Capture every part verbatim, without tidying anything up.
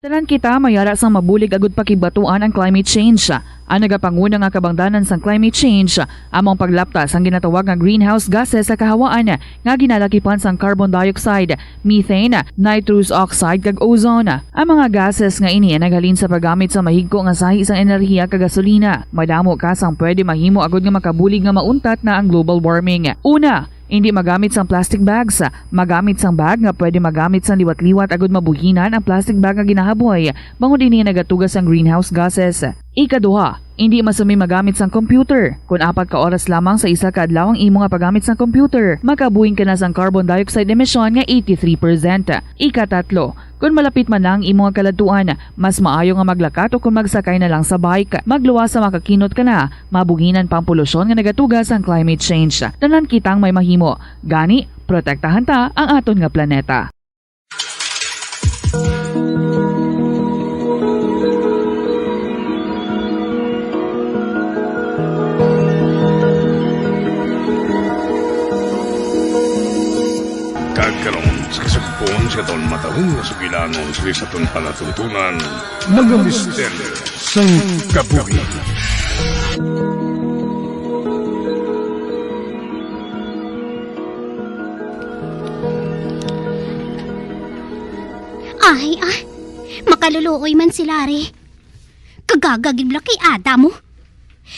Tanan kita may ara sang mabulig agud pakigbatuan ang climate change. Ang nagapanguna nga kabangdanan sang climate change amo ang paglapta sang ginatawag nga greenhouse gases sa kahawaan nga ginalakipan sang carbon dioxide, methane, nitrous oxide, kag ozone. Ang mga gases nga ini naghalin sa paggamit sa mahigko nga sahi sang enerhiya kag gasolina. Madamo ka sang pwede mahimo agud nga makabulig nga mauntat na ang global warming. Una, hindi magamit sang plastic bags. Magamit sang bag nga pwede magamit sang liwat-liwat agud mabuhinan ang plastic bag nga ginahaboy, bangod ini nagatuga sang greenhouse gases. Ikaduha, hindi masumi magamit sang computer. Kon apat ka oras lamang sa isa ka adlaw ang imo nga paggamit sang computer, makabuhing ka na sang carbon dioxide emission nga eighty-three percent. Ikatatlo, kon malapit man na ang imo nga kaladtuan, mas maayo nga maglakat o kon magsakay na lang sa bike. Magluwas sa makakinot ka na, mabuhinan pa ang polusyon nga nagatuga sang climate change. Tanan kitang may mahimo. Gani, protektahan ta ang aton nga planeta. Kag karon, sa kasugpon sa aton matalon nga sugilanon sa aton palatuntunan, mga misteryo sang kabuhi. Ay, ah, makaluluoy man si Larry. Kagaga gid bala kay Ada mo.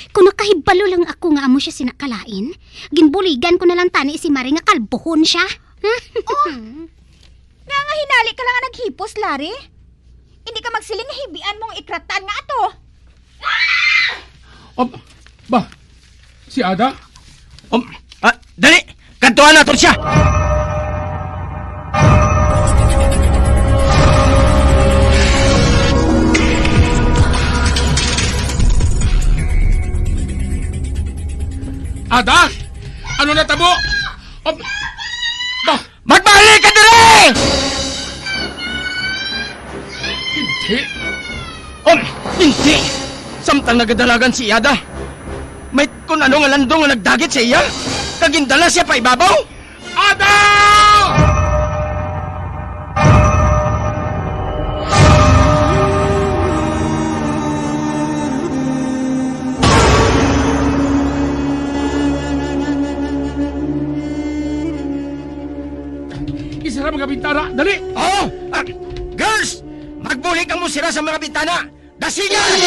Kung nakahibalo lang ako nga amo sia sina kalain, ginbuligan ko na lang tani si Mare nga kalbuhon sia. Oh, nga nga hinali ka lang nga naghipos, Larry? Hindi ka magsiling nga hibian mo ang ikratan nga ato. Um, ba? Si Ada? Um, ah, dali! Kadtuan naton sia! Ada? Ano natabo? Um, ba? Magbalik ka diri! Hindi. Um, hindi. Samtang nagadalagan si Ada, may kun ano nga landong nga nagdagit sa iya, kag gindala sia pa ibabaw. Ada! Isara mga bintana, dali! Oh! Ah, girls! Magbuli kamo sira sa mga bintana! Dasingan!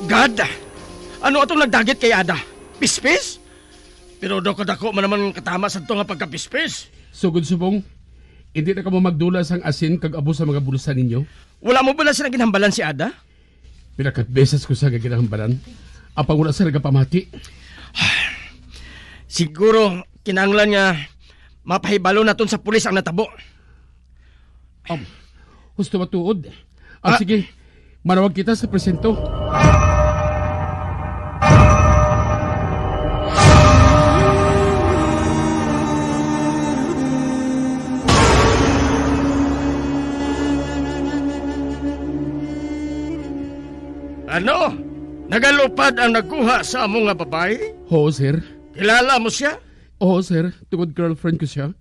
God! Ano atong nagdagit kay Ada? Pispis? Pero daw kadako man naman ang katama sa nga pagkapispis. Sugod subong, hindi na kamo magdula sang asin kag abo sa mga bulsa ninyo? Wala mo bala sila ginhambalan si Ada? Pila ka beses ko sa ginhambalan, apang wala sila nagapamati. Siguro, kinahanglan nga mapahibalo naton sa pulis ang natabo. Um, husto matuod. Ah, ah, sige, manawag kita sa presinto. Ano? Nagalupad ang nagkuha sa amo nga babayi? Oo, sir. Kilala mo siya? Oo, sir. Tungod girlfriend ko siya.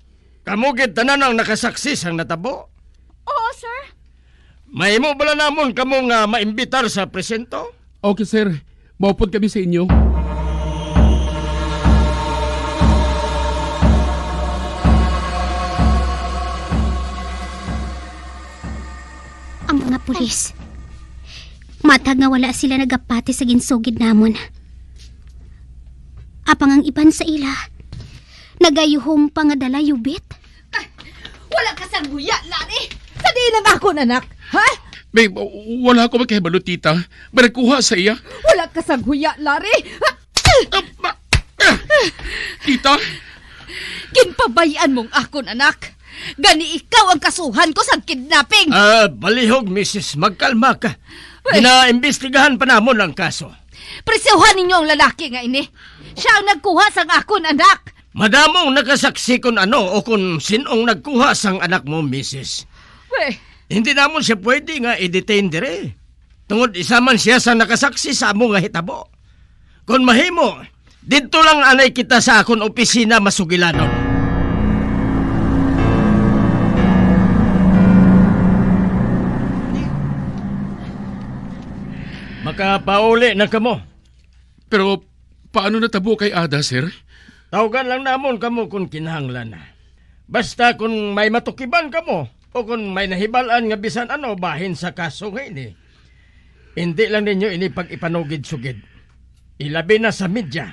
Kamo gid tanan ang nakasaksi sang natabo? Oo, sir. Mahimo bala namon kamo nga maimbitar sa presinto? Okay, sir. Maupod kami sa inyo. Ang mga pulis. Matag nga wala sila nagapati sa ginsugid namon. Apang ang iban sa ila, nagayuhom pa nga dala yubit. Ah, wala ka sang huya, Larry! Sa diin ang akon anak, ha? Babe, wala ko makahibalo, tita. May nagkuha sa iya. Wala ka sang huya, Larry! Ah! Ah, ma-, ah, tita? Ginpabay-an mong akon anak. Gani ikaw ang kasuhan ko sa kidnapping. Ah, balihog, misis. Magkalma ka. Uy. Ginaimbestigahan pa namon ang kaso. Prisyuhan ninyo ang lalaki nga ini. Siya ang nagkuha sang akon anak. Madamong nakasaksi kon ano o kon sin-ong nagkuha sang anak mo, misis. Uy. Hindi namon siya pwede nga i-detain dire. Tungod isa man siya sa nakasaksi sa amo nga hitabo. Kon mahimo, didto lang anay kita sa akon opisina masugilanon. Makapauli na kamo. Pero paano natabo kay Ada, sir? Tawgan lang namon kamo kon kinahanglan na. Basta kon may matukiban kamo o kon may nahibal-an nga bisan ano bahin sa kaso nga ini, indi lang ninyo ini pag-ipanugid-sugid, ilabi na sa media.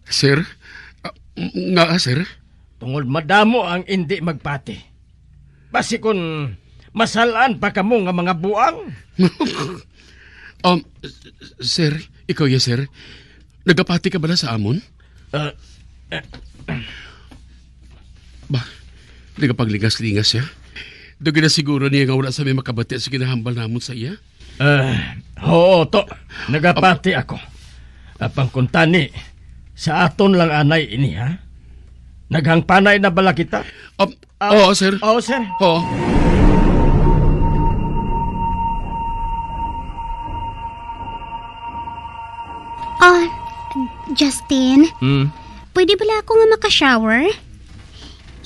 Sir? Ah, nga, sir? Tungod madamo ang indi magpati. Basi kon masal-an pa kamo nga mga buang. Um, sir, ikaw ya, sir? Nagapati ka bala sa amon? Ah, eh, Ba, nagapaglingas-lingas siya. Daw ginasiguro niya nga wala sa may makabati sa ginahambal namon sa iya. Ah, oo, to. Nagapati ako. Apang kuntani, sa aton lang anay ini, ha? Naghangpanay na bala kita? Um, Ah, oo, sir. Oo, sir. Oo. Ah, Justin, Hmm. pwede bala ako nga maka-shower?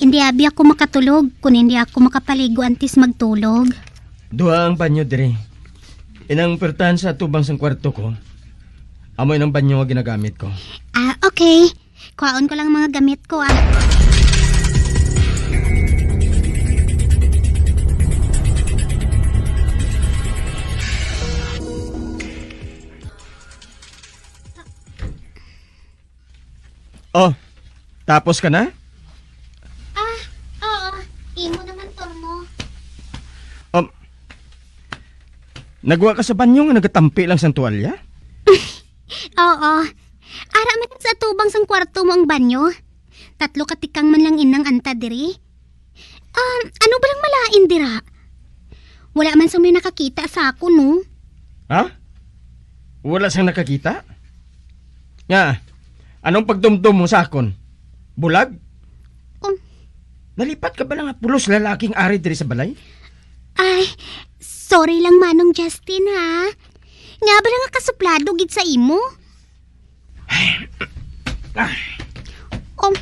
Hindi abi ako makatulog kung hindi ako makapaligo antes magtulog. Duha ang banyo diri. Inang pertahan sa atubang sang kwarto ko. Amo inang banyo nga ginagamit ko. Ah, okay. Kuhaon ko lang mga gamit ko, ah. Oh, tapos ka na? Ah, oo. Imo naman, Tormo. Um, nagwa ka sa banyo nga nagatampi lang sang tuwalya? Oo. Ara man sa atubang sang kwarto mo ang banyo. Tatlo ka tikang man lang inang anta diri. Um, ano ba lang malain dira? Wala man sang may nakakita sa akon, no? Ha? Wala sang nakakita? Nga, anong pagdumdom mo sa akon? Bulag? Um. Nalipat ka ba lang nga pulos lalaking ari diri sa balay? Ay, sorry lang, Manong Justin, ha? Nga ba lang nga kasuplado gid sa imo? Um,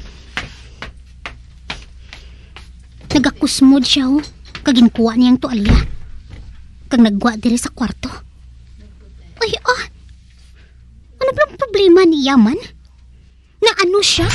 nagakusmod siya, oh. Kag ginkuha niya ang tuwalya. Kag nagwa diri sa kwarto. Ay, ah. Ano ba ang problema niya man? Nga ano siya?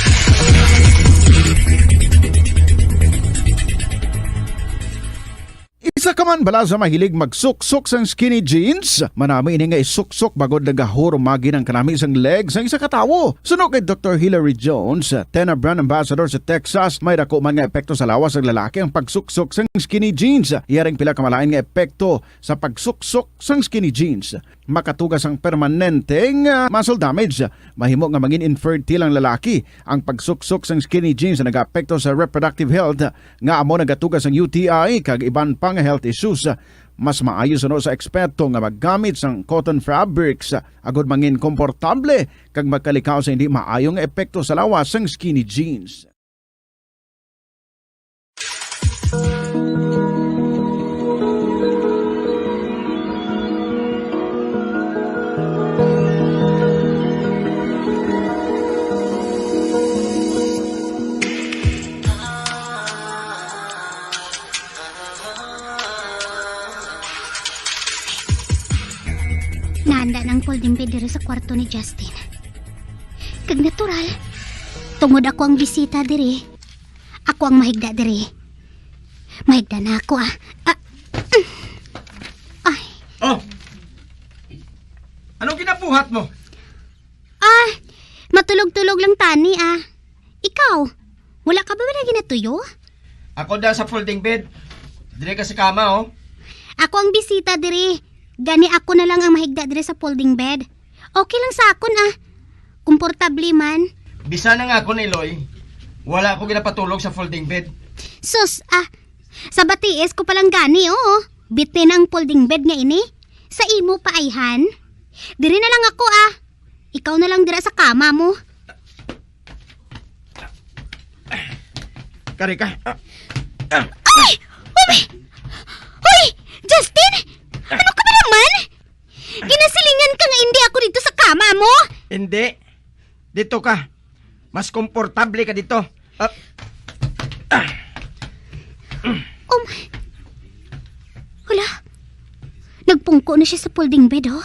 Isa ka man bala sa mahilig magsuksok sang skinny jeans? Manami ini nga isuksok bangod nagahurumagi ang kanami sang leg sang isa ka tawo. Suno kay Doktor Hilary Jones, Tena Brand Ambassador sa Texas, may dako man nga epekto sa lawas sang lalaki ang pagsuksok sang skinny jeans. Iya ring pila ka malain nga epekto sa pagsuksok sang skinny jeans. Makatuga sang permanente nga muscle damage. Mahimo nga mangin infertile ang lalaki. Ang pagsuksok sang skinny jeans nagaapekto sa reproductive health, nga amo nagatuga sang U T I kag iban pa nga health issues. Mas maayo suno sa eksperto nga maggamit sang cotton fabrics agod mangin komportable kag magkalikaw sa hindi maayo nga epekto sa lawas sang skinny jeans. Nahanda na ang folding bed diri sa kwarto ni Justin. Kag natural, tungod ako ang bisita diri, ako ang mahigda diri. Mahigda na ako, ah. Ah. Ay. Oh! Anong ginabuhat mo? Ah, matulog-tulog lang tani, ah. Ikaw, wala ka ba wala ginatuyo? Ako da sa folding bed. Dire ka sa kama, oh. Ako ang bisita diri. Gani ako na lang ang mahigda diri sa folding bed. Okay lang sa akon, ah. Komportable man. Bisan ang akon, Iloy, wala ako ginapatulog sa folding bed. Sus, ah. Sa batiis ko pa lang gani, oh. Bitni na ang folding bed nga ini. Sa imo pa, ayhan. Diri na lang ako, ah. Ikaw na lang dira sa kama mo. Kari ka. Ah, ah. Ay! Uy! Hoy! Justin! Ano ka ba naman? Ginasilingan ka nga hindi ako dito sa kama mo? Hindi. Dito ka. Mas komportable ka dito. Ah. Ah. Um. Hala. Nagpungko na siya sa folding bed, oh.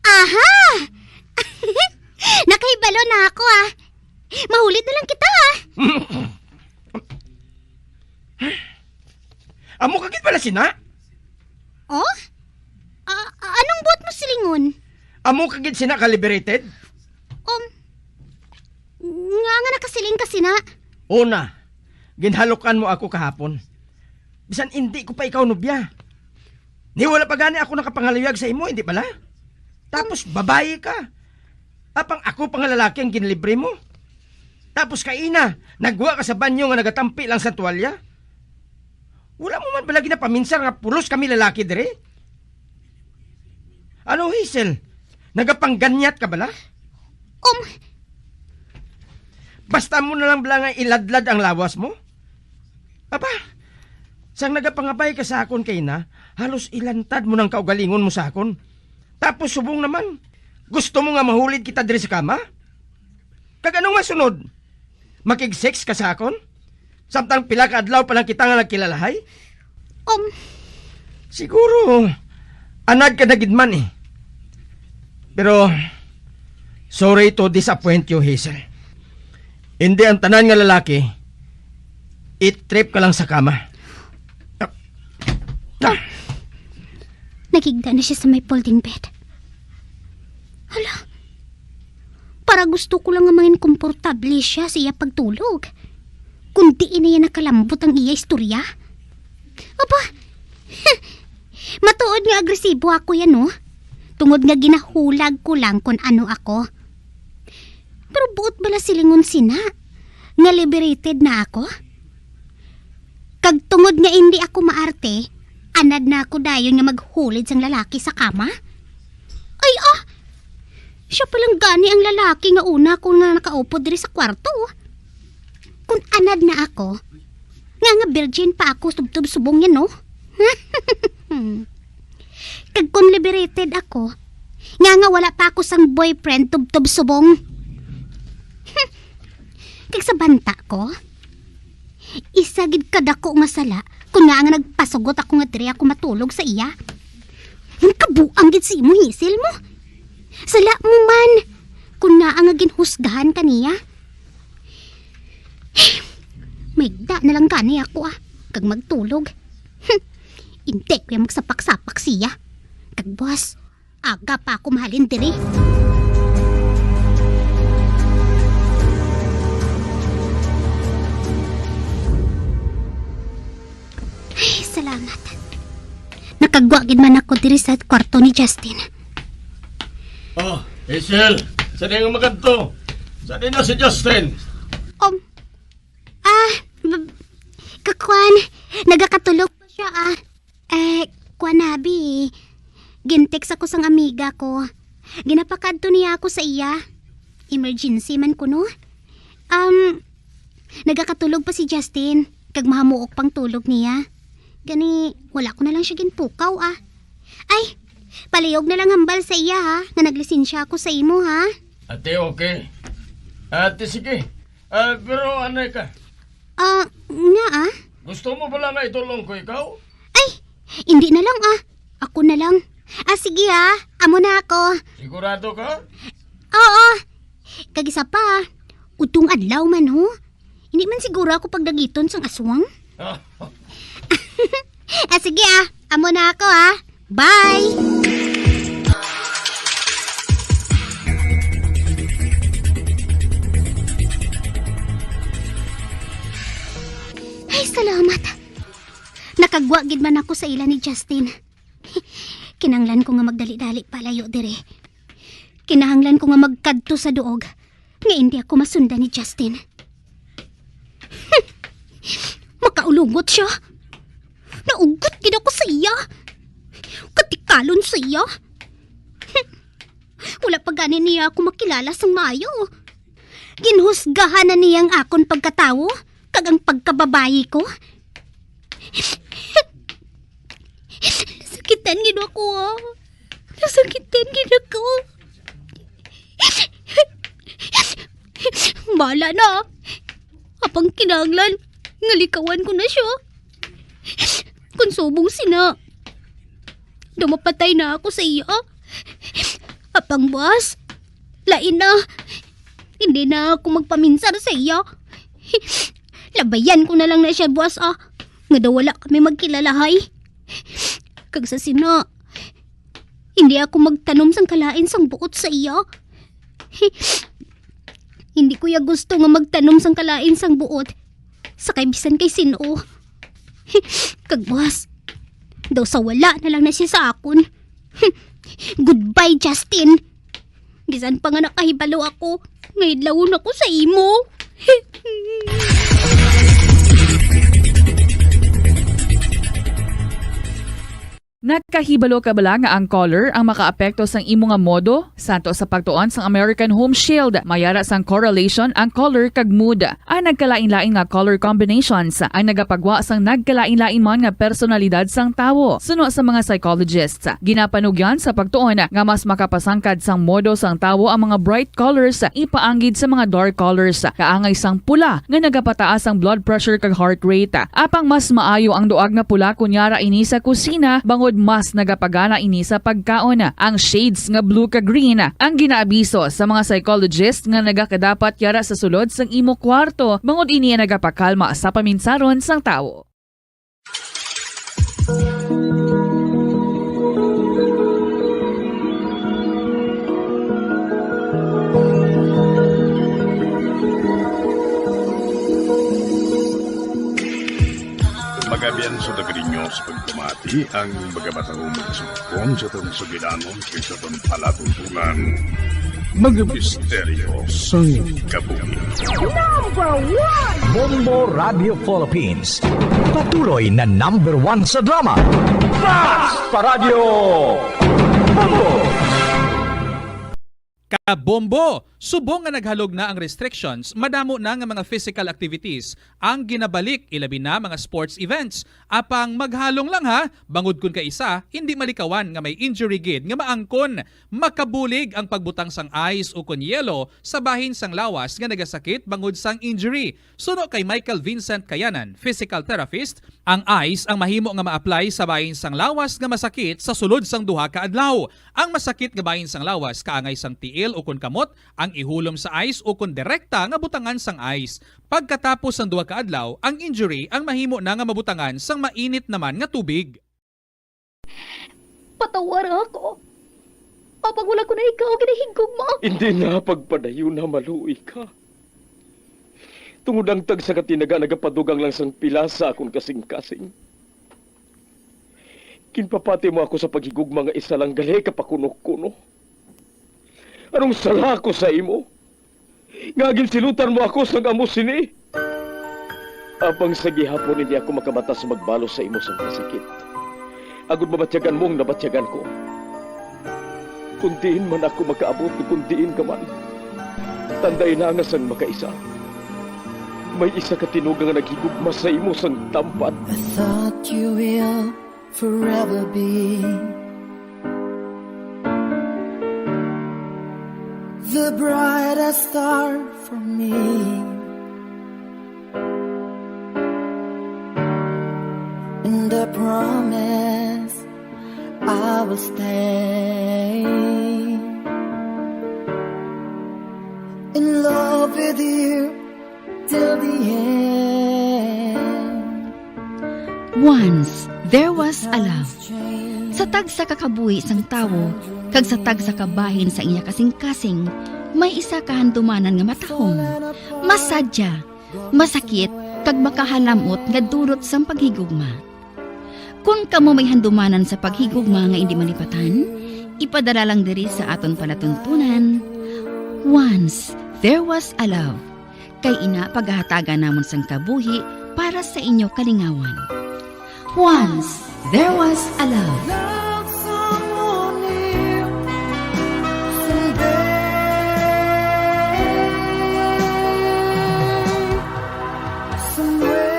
Aha! Nakahibalo na ako, ah. Mahulid na lang kita, ah. Amo ka gid pala sina? Oh? A-, a-, anong buot mo silingon? Amo ka gid sina ka liberated? Um, nga, nga nakasiling ka sina? Una, ginhalukan mo ako kahapon. Bisan indi ko pa ikaw nobya. Ni wala pa gani ako nakapangaluyag sa imo, hindi bala? Tapos babayi ka. Apang ako pa nga lalaki ang ginlibre mo. Tapos kaina, nagwa ka sa banyo nga nagatampi lang sa tuwalya. Wala mo man bala ginapaminsar nga pulos kami lalaki diri? Ano, Hazel? Nagapangganyat ka bala? Um. Basta mo na lang bala nga iladlad ang lawas mo? Aba, sang nagapangabay ka sa akon kaina, halos ilantad mo nang kaugalingon mo sa akon. Tapos subong naman, gusto mo nga mahulid kita diri sa kama? Kag anong masunod? Makig-sex ka sa akon? Samtang pila ka adlaw pa lang kita nga nagkilalahay? Um. Siguro, anad ka na gid man eh. Pero, sorry to disappoint you, Hazel. Hindi ang tanan nga lalaki, i-trip ka lang sa kama. Ah! Nagigda na siya sa may folding bed. Hala, para gusto ko lang nga mangin komportable siya sa iya pagtulog. Kung diin na iya nakalambot ang iya istorya. Aba, matuod nga agresibo ako yan, no? Tungod nga ginahulag ko lang kung ano ako. Pero buot bala silingon sina nga liberated na ako? Kag tungod nga indi ako maarte, anad na ako dayon nga maghulid sang lalaki sa kama? Ay, ah! Siya pa lang gani ang lalaki nga una ko nga nakaupod diri sa kwarto. Kung anad na ako, nga nga virgin pa ako tubtob subong yan, no? Kag kung liberated ako, nga nga wala pa ako sang boyfriend tubtob subong. Kag sa banta ko, isa gid kadako nga sala kung nga nga nagpasugot ako nga diri ako matulog sa iya. Ang kabuang gid sa imo, Hazel mo. Sala mo man kung nga nga ginhusgahan ka niya. May da na lang gani ako, ah, kag magtulog. Hindi ko yung magsapak-sapak siya. Kag boss, aga pa ako mahalin diri. Ay, salamat. Nakagwa gid man ako diri sa kwarto ni Justin. Oh, Hazel, saan nga makadto? Saan na si Justin? Um, ah, b-, kakwan, nagakatulog pa siya, ah. Eh, kwan, abi. Gintext ako sang amiga ko. Ginapakadto niya ako sa iya. Emergency man kuno. Um, nagakatulog pa si Justin, kag mahamuok pang tulog niya. Gani, wala ko na lang siya ginpukaw, ah. Ay, palihog na lang hambal sa iya, ha, nga naglisensya ako sa imo, ha? Ate, okay. Ate, sige. Ah, pero anay ka. Ah, nga, ah? Gusto mo pala nga itulong ko ikaw? Ay, hindi na lang, ah. Ako na lang. Ah, sige, ah. Amo na ako. Sigurado ka? Oo. Kag isa pa, ah. Udtong adlaw man, ho. Hindi man siguro ako pagdagiton sang aswang. Ah, sige, ah. Amo na ako, ah. Bye! Ay, salamat. Nakagwa gid man ako sa ila ni Justin. Kinahanglan ko nga magdali-dali palayo diri. Kinahanglan ko nga magkadto sa duog nga hindi ako masundan ni Justin. Makaulungot siya. Naugot gid ako sa iya. Katikalon sa iya. Wala pa gani niya ako makilala sang maayo. Ginhusgahan na niya ang akon pagkatawo kag ang pagkababayi ko. Nasakitan gid ako, ah. Nasakitan gid ako. Pala na. Apang kinahanglan nga likawan ko na sia. Kung subong sina, daw mapatay na ako sa iya. Apang, boss, lain na. Hindi na ako magpaminsar sa iya. Labayan ko na lang na siya, boss, ah. Nga daw wala kami magkilalahay. Kag sa sina, hindi ako magtanom sang kalain sang buot sa iya. Hindi ko ya gusto nga magtanom sang kalain sang buot sa kay bisan kay sin-o. Kag, boss, daw sa wala na lang na siya sa akon. Goodbye, Justin. Bisan pa nga nakahibalo ako nga idlawon ako sa imo. Nakahibalo ka bala nga ang color ang makaapekto sang imo nga modo? Santo sa pagtuon sang American Home Shield, may ara sang correlation ang color kag mood. Ang nagkalain-lain nga color combinations ang nagapagwa sang nagkalain-lain man nga personalidad sang tawo. Suno sa mga psychologists, ginapanugyan sa pagtuon nga mas makapasangkad sang modo sang tawo ang mga bright colors ipaanggid sa mga dark colors, kaangay sang pula nga nagapataas ang blood pressure kag heart rate. Apang mas maayo ang duag nga pula kon yara ini sa kusina, bangod mas nagapagana ini sa pagkaon. Ang shades nga blue kag green ang ginaabiso sa mga psychologist nga nagakadapat yara sa sulod sang imo kwarto, bangod ini ang nagapakalma sa paminsaron sang tawo. Magabian sa Dagrinyo sa pagpamati ang mga batahong magsugpon sa atong sugilanon kag sa atong palatuntunan. Mga misteryo sang kabuhi. Number one! Bombo Radio Philippines. Patuloy na number one sa drama. Mas pa Radyo Bombo! Kabombo! Subong nga naghalog na ang restrictions, madamo na nga mga physical activities ang ginabalik, ilabi na mga sports events. Apang maghalong lang ha, bangod kun kaisa, hindi malikawan nga may injury gid nga maangkon. Makabulig ang pagbutang sang ice ukon yelo sa bahin sang lawas nga nagasakit bangod sang injury. Suno kay Michael Vincent Kayanan, physical therapist, ang ice ang mahimo nga ma-apply sa bahin sang lawas nga masakit sa sulod sang duha ka adlaw. Ang masakit nga bahin sang lawas kaangay sang tiil ukon kamot ang ihulom sa ice ukon direkta nga butangan sang ice. Pagkatapos sang duha ka adlaw, ang injury ang mahimo na nga mabutangan sang mainit naman nga tubig. Patawara ako. Apang wala ko na ikaw ginahigugma. Hindi na pagpadayon na maluoy ka. Tungod ang tagsa ka tinaga nagapadugang lang sang pila sa akon kasing-kasing. Ginpapati mo ako sa paghigugma nga isa lang gali ka pakuno-kuno. Anong sala ko sa imo? Nga ginsilutan mo ako sang amo sini? Apang sa gihapon hindi ako makabata sa magbalos sa imo sang kasakit. Agod mabatyagan mo ang nabatyagan ko. Kung diin man ako makaabot, kung diin ka man, tanday na nga sang makaisa, may isa ka tinuga nga naghigugma sa imo sang tampad. I thought you will forever be the brightest star for me. And I promise I will stay in love with you till the end. Once there was a love. Sa tagsa ka kabuhi sang tawo kag sa tagsa ka bahin sa iya kasing-kasing, may isa ka handumanan nga matahom, masadya, masakit, kag makahalam-ot nga dulot sang paghigugma. Kon kamo may handumanan sa paghigugma nga indi malipatan, ipadala lang diri sa aton palatuntunan. Once there was a love. Kay ina pagahatagan namon sang kabuhi para sa inyo kalingawan. Once there was a love. Love someone new someday, somewhere.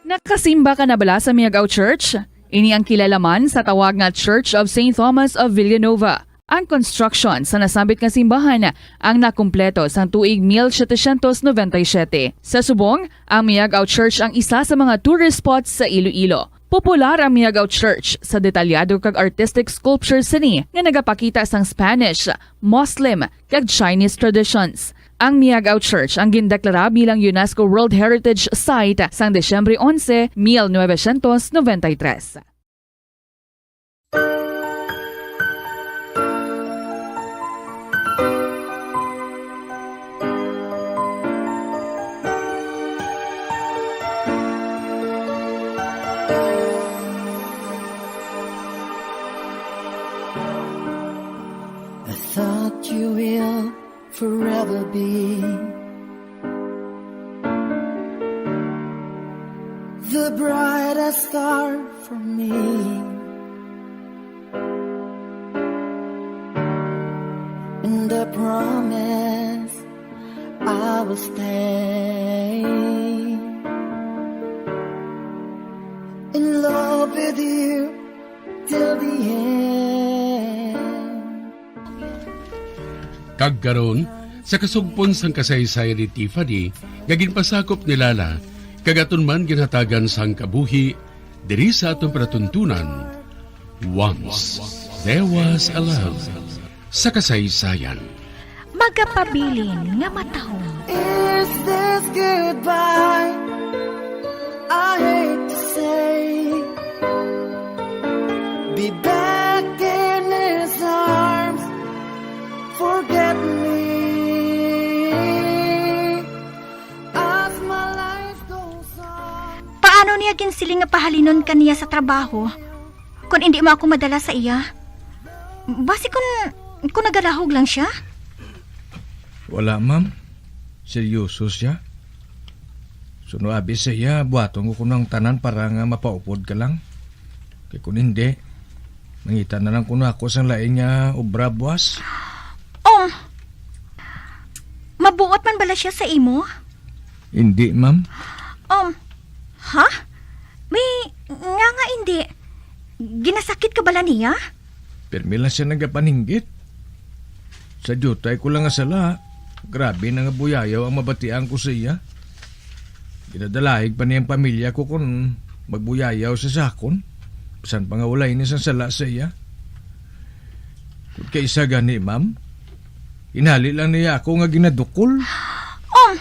Nakasimba ka na bala sa Miagao Church? Ini ang kilala man sa tawag nga Church of Saint Thomas of Villanova. Ang construction sa nasambit nga simbahan ang nakumpleto sang tuig mil setecientos noventa y siete. Sa subong, ang Miagao Church ang isa sa mga tourist spots sa Iloilo. Popular ang Miagao Church sa detalyado kag artistic sculptures sini nga nagapakita sang Spanish, Muslim, kag Chinese traditions. Ang Miagao Church ang gindeklara bilang UNESCO World Heritage Site sang Disyembre onse, mil novecientos noventa y tres. I thought you will forever be the brightest star for me. And I promise I will stay in love with you till the end. Kag karon, sa kasugpon sang kasaysayan ni Tiffany nga ginpasakop ni Lala, kag aton man ginhatagan sang kabuhi diri sa aton palatuntunan, Once There Was a Love, sa kasaysayan. Magapabilin nga matahom. Is this goodbye? I hate to say, be back in his arms. Forget me as my life goes on. Paano niya ginsiling nga pahalinon ka niya sa trabaho? Kon indi mo ako madala sa iya, basi kon, kon nagalahog lang sia? Wala, ma'am. Seryoso sia. Suno abi sa iya, buhaton ko kuno ang tanan para nga mapaupod ka lang. Kay kun hindi, mangita na lang kuno ako sang lain nga obra buas. Um, mabuot man bala sia sa imo? Hindi, ma'am. Um, ha? May, nga nga hindi. Ginasakit ka bala niya? Pirmi lang siya nagapaninggit. Sa diutay ko lang nga sala, grabe na nga buyayaw ang mabatian ko sa iya. Ginadalahig pa niya ang pamilya ko kon magbuyayaw siya sa akon, bisan pa nga wala ini sang sala sa iya. Kon kaisa gani, ma'am, ginhali lang niya ako nga ginadukol. Um,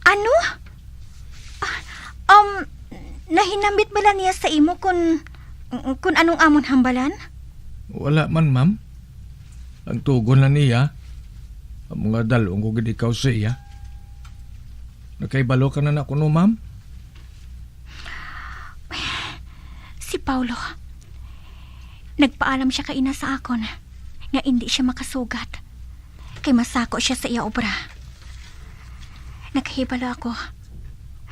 ano? Ah, um, nahinambit bala niya sa imo kun, kun anong amon hambalan? Wala man, ma'am. Ang tugon lang niya, amo nga dal-on ko gid ikaw sa iya. Nakahibalo ka na na kuno, ma'am? Si Paulo, nagpaalam sia kaina sa akon nga indi sia makasugat, kay masako sia sa iya obra. Nakahibalo ako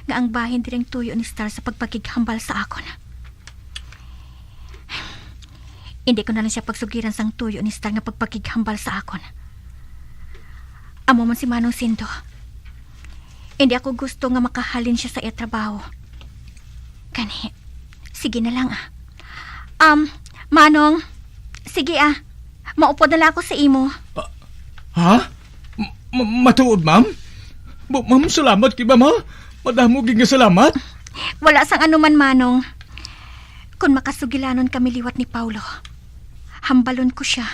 nga ang bahin diri ang tuyo ni Star sa pagpakighambal sa akon. Indi ko na lang sia pagsugiran sang tuyo ni Star nga pagpakighambal sa akon. Amo man si Manong Sindo. Indi ako gusto nga makahalin sia sa iya trabaho. Gani, sige na lang, ah. Um, Manong, sige, ah. Maupod na lang ako sa imo. Ah, ha? M-, ma-, matuod, ma'am? Ma-, ma'am, salamat kay ma'am, ha? Madamo gid nga salamat. Wala sang anuman, Manong. Kon makasugilanon kami liwat ni Paulo, hambalon ko sia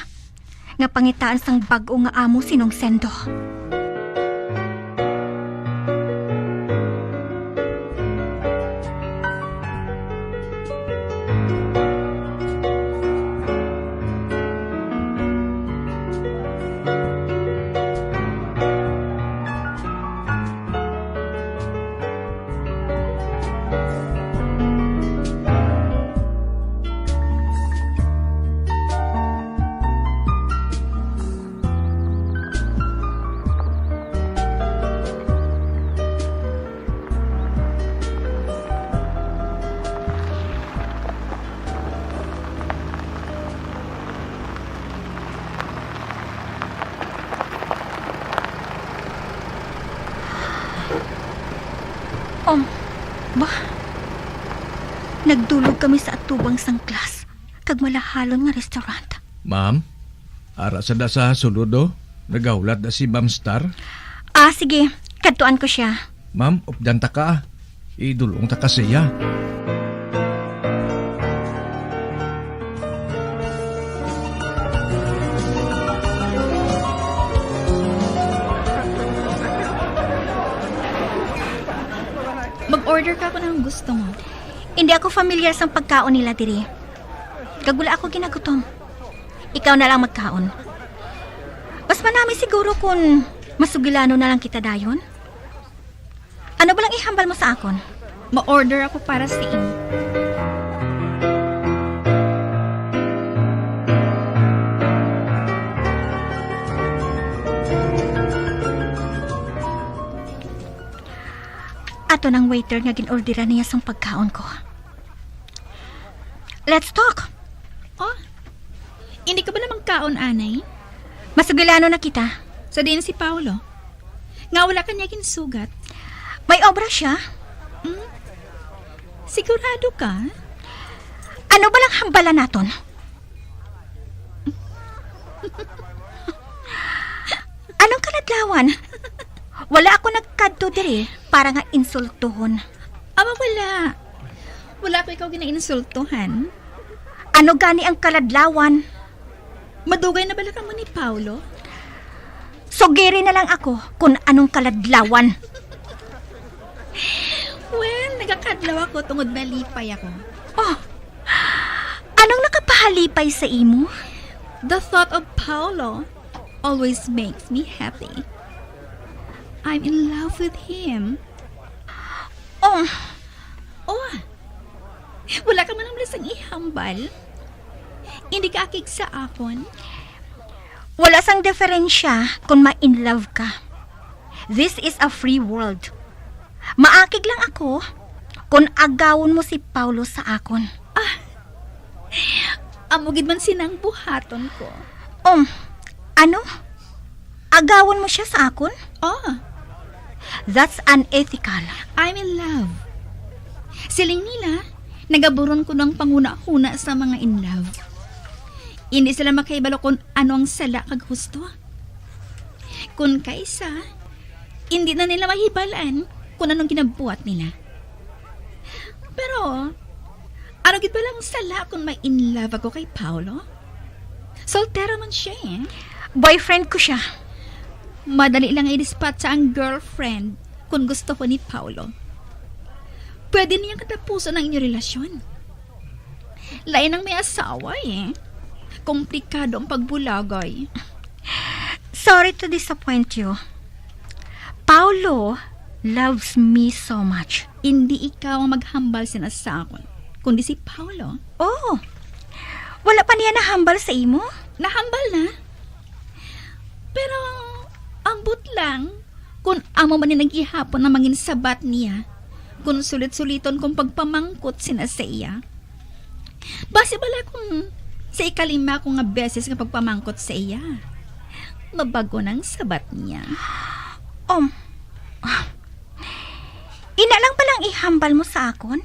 nga pangitaan sang bag-o nga amo si Nong Sendo. Nagdulog kami sa atubang sang class kag malahalon nga restaurant. Ma'am, ara sa da sa sulod, oh. Nagahulat na si Ma'am Star. Ah, sige. Kadtuan ko siya. Ma'am, updan ta ka, ah. Idulong ta ka siya. Mag-order ka kung anong gusto mo. Hindi ako familiar sang pagkaon nila diri. Kag wala ako ginagutom. Ikaw na lang magkaon. Mas manami siguro kung masugilanon na lang kita dayon. Ano ba lang ihambal mo sa akon? Ma-order ako para sa imo. Ato nang waiter nga gin-orderan niya sang pagkaon ko. Let's talk. Oh, hindi ka ba naman kaon, anay? Masugilano na kita. Sa din si Paolo? Nga wala ka niya ginsugat? May obra siya. Hmm? Sigurado ka? Ano ba lang hambalan naton? Anong kaladlawan? Wala ako nagkadto diri para nga insultuhon. Ama, wala. Wala ko ikaw ginainsultuhan. Ano gani ang kaladlawan? Madugay na bala kamo ni Paolo? Sugiri na lang ako kung anong kaladlawan. Well, nagakadlaw ako tungod nalipay ako. Oh, anong nakapahalipay sa imo? The thought of Paolo always makes me happy. I'm in love with him. Oh. Oh. Wala ka man ang sang ihambal? Hindi ka akig sa akon? Wala sang diferensya kung ma-in love ka. This is a free world. Maakig lang ako kung agawon mo si Paolo sa akon. Ah, amo gid man sinang buhaton ko. Um, ano? Agawon mo siya sa akon? Oh. That's unethical. I'm in love. Siling nila, nagaburon ko ng panghuna-huna sa mga in love. Hindi sila makahibalo kung ano ang sala kag husto. Kung kaisa, hindi na nila mahibalaan kung anong ginabuhat nila. Pero, ano gid ba lang sala kung may in love ako kay Paolo? Soltero man siya eh. Boyfriend ko siya. Madali lang i-dispatch ang girlfriend kung gusto ko ni Paolo. Pwede niya katapusan ang inyong relasyon. Lain ang may asawa eh. Komplikado ang pagbulagay. Sorry to disappoint you. Paolo loves me so much. Hindi ikaw ang maghambal sina sa akon, kundi si Paolo. Oh, wala pa niya nahambal sa imo? Nahambal na. Pero, ambot lang, kung amo man ni nagihapon ang mangin sabat niya, kung sulit-suliton kong pagpamangkot sina sa iya. Basi bala kung sa ikalima ko nga beses nga pagpamangkot sa iya, mabag-o nang sabat niya. Um, ina lang palang ihambal mo sa akon?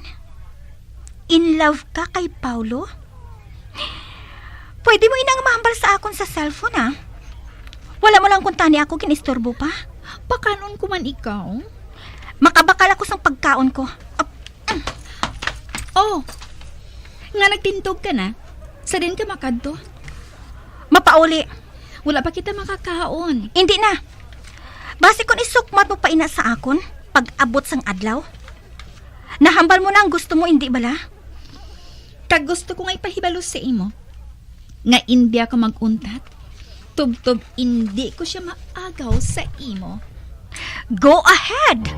In love ka kay Paulo? Pwede mo inang mahambal sa akon sa cellphone, ah. Wala mo lang kuntani ako, ginistorbo pa. Pakanon ko man ikaw. Makabakal ako sang pagkaon ko. Ap-, Oh, nga nagtindog ka na? Sa din ka makadto? Mapauli. Wala pa kita makakaon. Hindi na. Basi kung isukmat mo pa ina sa akon, pag-abot sang adlaw. Nahambal mo na ang gusto mo, hindi bala? Kag gusto ko nga ipahibalo sa imo nga indi ako mag-untat, tubtob indi ko siya maagaw sa imo. Go ahead!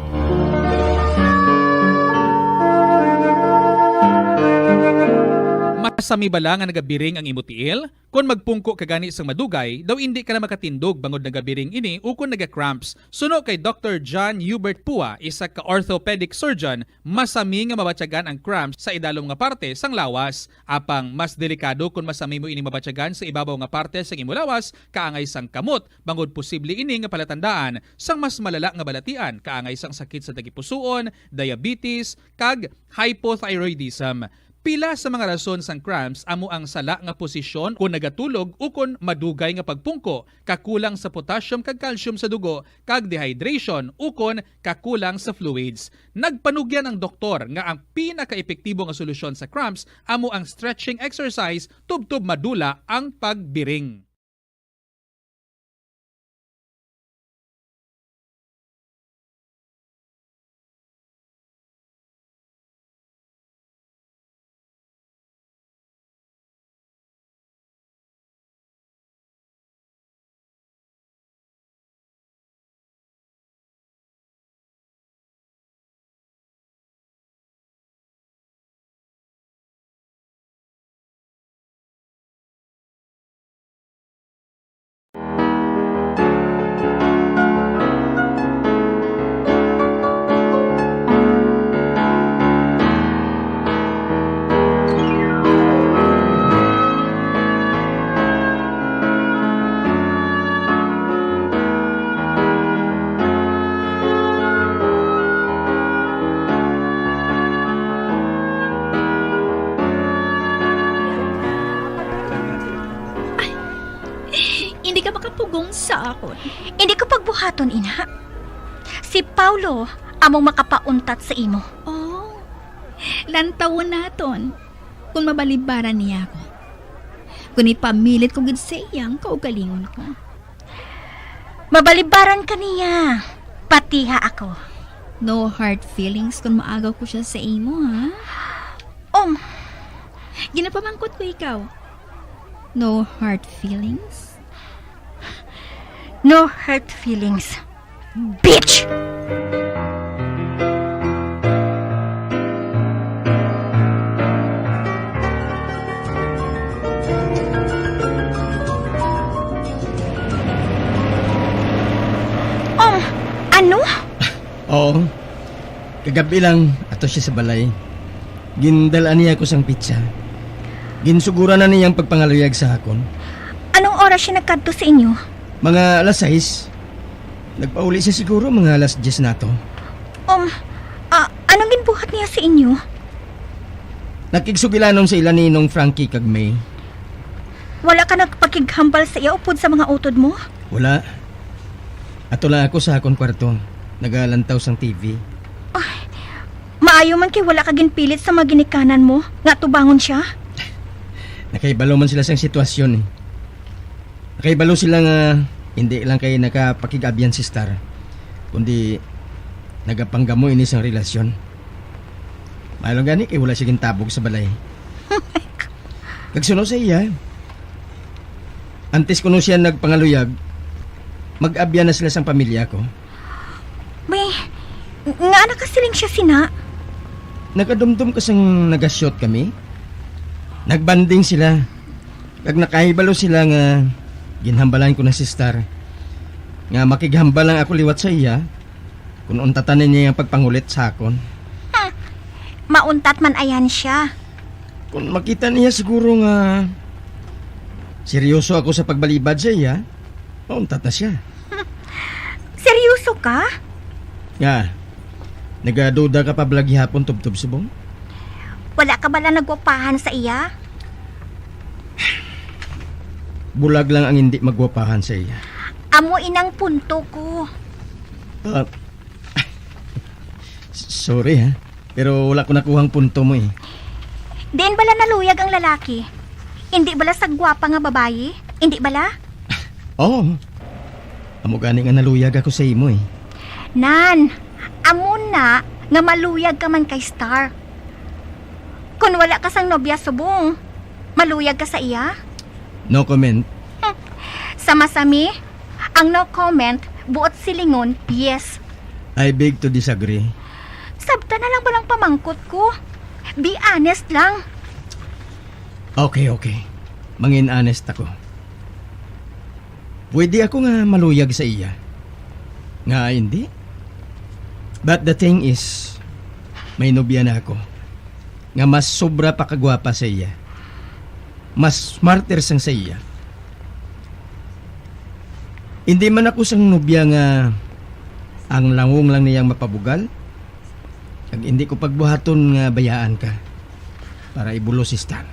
Mas Masami bala nga nagabiring ang imo tiil? Kon magpungko ka gani sang madugay, daw indi ka na makatindog bangod nagabiring ini ukon naga-cramps. Suno kay Doktor John Hubert Pua, isa ka orthopedic surgeon, masami nga mabatyagan ang cramps sa idalom nga parte sang lawas. Apang mas delikado kon masami mo ini mabatyagan sa ibabaw nga parte sang imo lawas, kaangay sang kamot, bangod posible ini nga palatandaan sang mas malala nga balatian, kaangay sang sakit sa tagipusoon, diabetes, kag hypothyroidism. Pila sa mga rason sang cramps amo ang sala nga posisyon kon nagatulog ukon madugay nga pagpungko, kakulang sa potassium kag calcium sa dugo, kag dehydration ukon kakulang sa fluids. Nagpanugyan ang doktor nga ang pinakaepektibo nga solusyon sa cramps amo ang stretching exercise tubtob madula ang pagbiring. Hindi ka makapugong sa akon. Hindi ko pagbuhaton, ina. Si Paulo among makapauntat sa imo. Oh, lantawon naton kung mabalibaran niya ako. Kung ipamilit ko gid sa iya ang kaugalingon ko. Mabalibaran ka niya, patiha ako. No hard feelings kung maagaw ko siya sa imo, ha? Um, ginapamangkot ko ikaw. No hard feelings? No hurt feelings, bitch! Um, ano? Oo. Kagab-i lang, ato siya sa balay. Gindal-an niya ako sang pitsa. Ginsuguran na niya ang pagpangaluyag sa akon. Anong oras siya nagkadto sa inyo? Mga alas sais. Nagpauli siya siguro mga alas diyes na to. Um, ah, anong ginbuhat niya sa inyo? Nakigsugilanon sa ila ni Nong Frankie kag May. Wala ka nagpakighambal sa iya upod sa mga utod mo? Wala. Ato lang ako sa akon kwarto, nagalantaw sang T V. Ay, maayo man kay wala ka ginpilit sa mga ginikanan mo nga atubangon siya. Nakahibalo man sila sang sitwasyon, eh. Nakahibalo sila nga hindi lang kay nakapakig-abyan si Star, kundi nagapanggamo ini sang relasyon. Maayo lang gani kay wala siya gintabog sa balay. Kag suno sa iya, antes kuno siya nagpangaluyag, mag-abyan na sila sang pamilya ko. May, nga nakasiling siya sina? Nagadumdom ka sang naga-shoot kami? Nagbanding sila. Kag nakahibalo sila nga ginhambalan ko na si Star, nga makighambal lang ako liwat sa iya, kun untatan niya ang pagpangulit sa akon. Hmm. Mauntat man ayan siya. Kun makita niya siguro nga seryoso ako sa pagbalibad sa iya, mauntat na siya. Seryoso ka? Nga, nagaduda ka pa bala gihapon tubtob subong? Wala ka bala nagwapahan sa iya? Bulag lang ang hindi magwapahan sa iya. Amo inang punto ko. Ah, sorry, ha, pero wala ko nakuhang punto mo, eh. Diin bala naluyag ang lalaki? Indi bala sa gwapa nga babayi? Indi bala? Oo. Amo gani nga naluyag ako sa imo, eh. Nan, amo na nga maluyag ka man kay Star. Kon wala ka sang nobya subong, maluyag ka sa iya? No comment. Hmm. Sa masami, ang no comment, buot silingon, yes. I beg to disagree. Sabta na lang balang pamangkot ko. Be honest lang. Okay, okay. Mangin-honest ako. Pwede ako nga maluyag sa iya. Nga hindi? But the thing is, may nobya na ako nga mas sobra pa kagwapa sa iya. Mas smarter sang sa iya. Hindi man ako sang nobya nga ang langong lang niyang mapabugal. Kag hindi ko pagbuhaton nga bayaan ka para ibulos si Stan.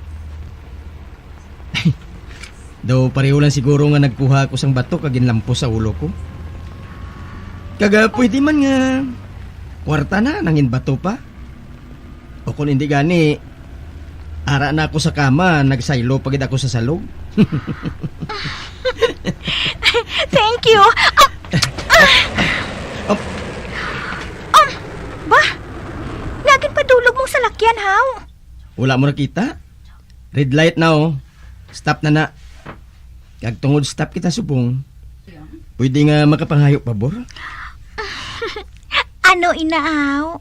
Daw pareho lang siguro nga nagkuha ako sang bato kag ginlampos sa ulo ko. Kag, ah, pwede man nga kwarta na, nangin bato pa. O kung hindi gani, ara na ako sa kama, nagsaylo pa gid ako sa salog. Thank you. Ah, ah. Um, ba? Nagin padulog mong salakyan, haw? Wala mo nakita? Red light na, oh. Stop na na. Kag tungod stop kita subong, pwede nga makapangayo pabor? Ano, inaaw?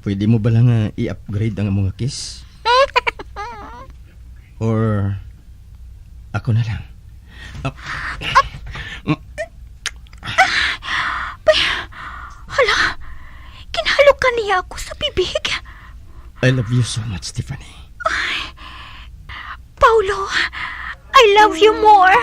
Pwede mo bala nga i-upgrade ang among kiss? Or ako na lang? Ah, Bay, hala, ginhalokan niya ako sa bibig. I love you so much, Tiffany. Paulo, I love you more.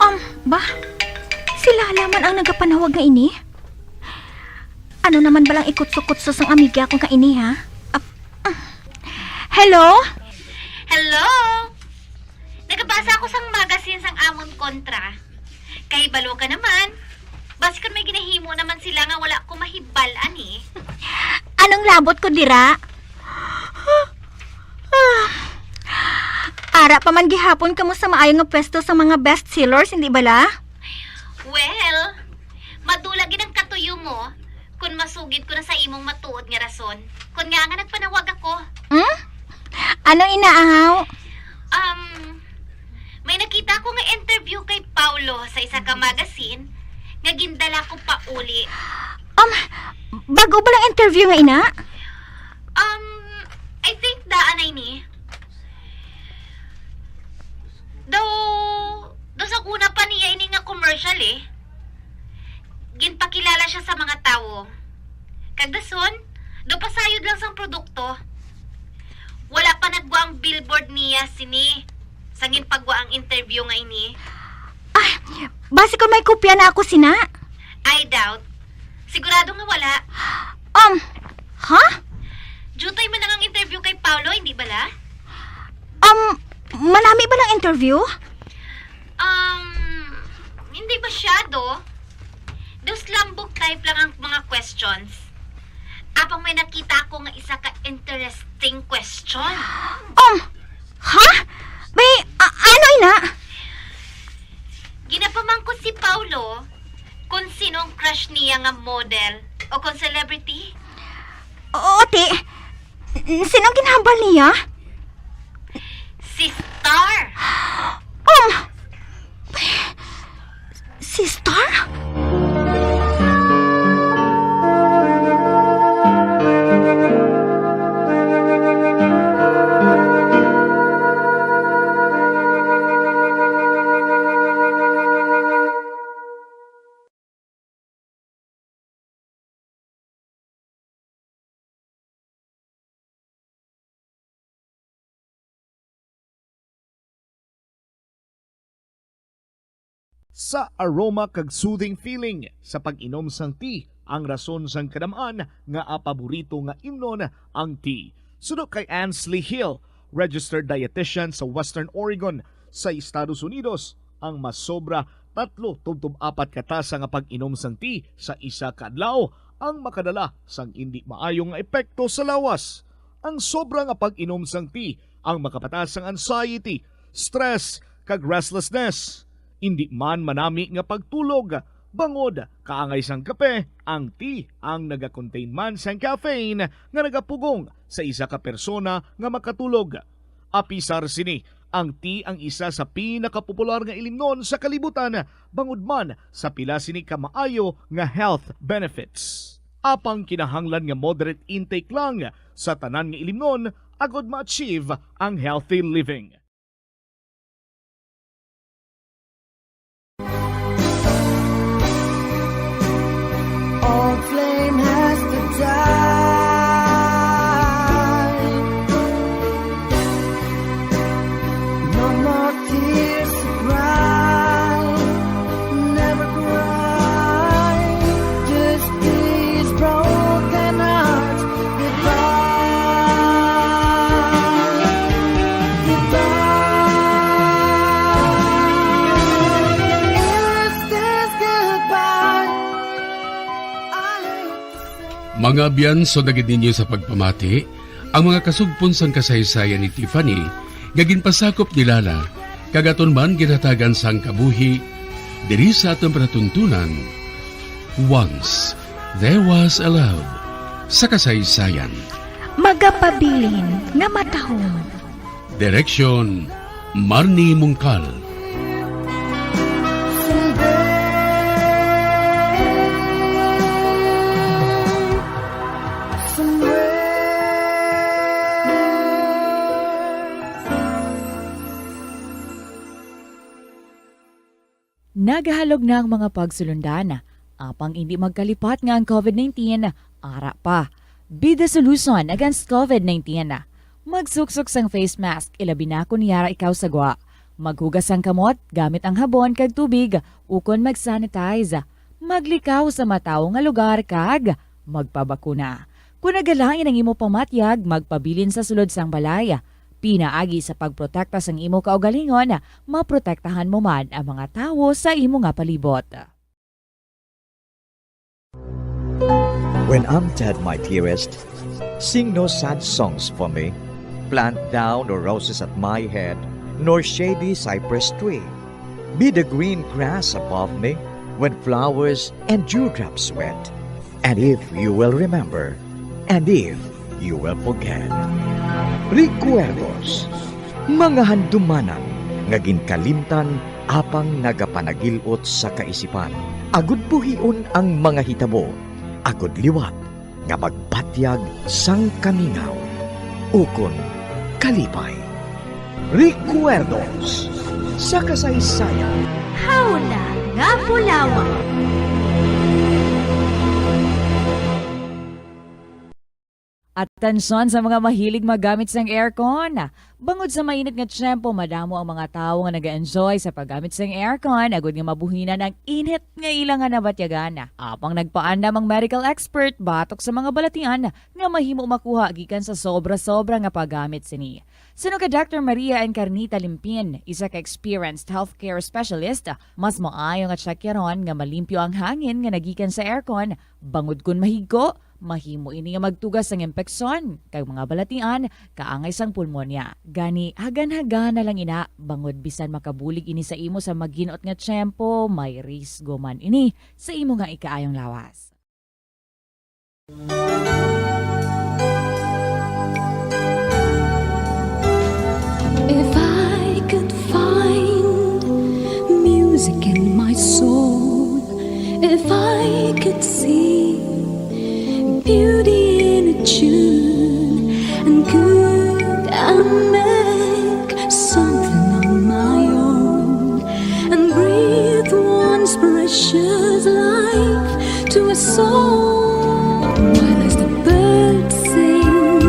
Um, ba? Si Lala man ang nagapanawag nga ini? Ano naman balang ikutso-kutso sang amiga ko nga ini, ha? Ah, ah. Hello? Hello? Nagabasa ako sang magazine sang amon kontra. Kahibalo ka naman. Basi kon may ginahimo naman sila nga wala ko mahibal-an, eh. Anong labot ko dira? Ara pa man gihapon kamo sa maayo nga pwesto sa mga best sellers, hindi bala? Well, madula gid ang katuyo mo kon masugid ko na sa imong matuod nga rason kon ngaa nga nagpanawag ako. Hmm? Ano, inaaw? Um, may nakita ko nga interview kay Paulo sa isa ka magazine nga gindala ko pauli. Um, bago ba lang interview nga ina? Um, I think daan na ini. Daw, daw sa una pa niya ini nga commercial, eh. Ginpakilala siya sa mga tawo. Kag dason, daw pasayod lang sang produkto. Wala pa naggwa ang billboard niya sini. Sang ginpagwa ang interview nga ini. Ah, basi kon may kopya na ako sina? I doubt. Sigurado nga wala. Um, ha? Jutay man lang ang interview kay Paulo, hindi bala? Um, manami ba ang interview? Um, hindi masyado. Daw slambok type lang ang mga questions. Apang may nakita ako nga isa ka interesting question. Um, ha? May, a-, ano ina? Ginapamangkot si Paulo kung sino ang crush niya nga model o kung celebrity. Oo, ti. Sino ang ginhambal niya? Si Star. Um, si Star? Sa aroma kag soothing feeling sa pag-inom sang tea ang rason sang kadam-an nga paborito nga imnon ang tea. Suno kay Ansley Hill, registered dietitian sa Western Oregon sa Estados Unidos, ang masobra tatlo tubtob apat ka tasa nga pag-inom sang tea sa isa ka adlaw ang makadala sang indi maayo nga epekto sa lawas. Ang sobra nga pag-inom sang tea ang makapataas sang anxiety, stress, kag restlessness. Indi man manami nga pagtulog, bangod kaangay sang kape, ang tea ang nagakontain man sang caffeine nga nagapugong sa isa ka persona nga makatulog. Apisar sini, ang tea ang isa sa pinakapopular nga ilimnon sa kalibutan, bangod man sa pila sini ka maayo nga health benefits. Apang kinahanglan nga moderate intake lang sa tanan nga ilimnon agud ma-achieve ang healthy living. Old flame has to die. No more tears to cry. Never cry. Just these broken hearts. Goodbye. Goodbye. Is this goodbye? I hate to say Mga abyan, sugad gid ninyo sa pagpamati, ang mga kasugpon sang kasaysayan ni Tiffany nga ginpasakop ni Lala, kag aton man ginhatagan sang kabuhi diri sa aton palatuntunan, Once There Was a Love, sa kasaysayan. Magapabilin nga matahom. Direksyon, Marnie Mungkal. Nagahalog na ang mga pagsulundan, apang indi magkalipat nga ang COVID nineteen ara pa. Be the solution against COVID nineteen. Magsuksok sang face mask, ilabi na kon yara ikaw sa gwa. Maghugas sang kamot gamit ang habon kag tubig, ukon mag-sanitize. Maglikaw sa matawo nga lugar kag magpabakuna. Kon nagalain ang imo pamatyag, magpabilin sa sulod sang balay. Pinaagi sa pagprotekta sang imo kaugalingon, maprotektahan mo man ang mga tawo sa imo nga palibot. When I'm dead, my dearest, sing no sad songs for me. Plant thou no roses at my head, nor shady cypress tree. Be the green grass above me when flowers and dewdrops wet. And if you will remember, and if you will forget. Recuerdos, mga handumanan nga ginkalimtan apang nagapanagil-ot sa kaisipan, agud buhion ang mga hitabo, agud liwat nga magbatyag sang kamingaw ukon kalipay. Recuerdos sa kasaysayan. Hawla nga bulawan. Atensyon sa mga mahilig maggamit sang aircon. Bangod sa mainit nga tiyempo, madamo ang mga tawo nga naga-enjoy sa paggamit sang aircon, agud nga mabuhinan ang init nga ila nga nabatyagan. Apang nagpaandam ang medical expert batok sa mga balatian nga mahimo makuha gikan sa sobra-sobra nga paggamit sini. Suno kay Doctor Maria Encarnita Limpin, isa ka experienced healthcare specialist, mas maayo nga tiyakyaron nga malimpyo ang hangin nga nagikan sa aircon, bangod kon mahigko, mahimo ini nga magtuga sang impeksyon kag mga balatian kaangay sang pulmonya. Gani, hagan-hagan na lang ina, bangod bisan makabulig ini sa imo sa maginot nga tiyempo, may risgo man ini sa imo nga ikaayong lawas. If I could find music in my soul, if I could see beauty in a tune, and could I make something on my own, and breathe once precious life to a soul, while as the birds sing,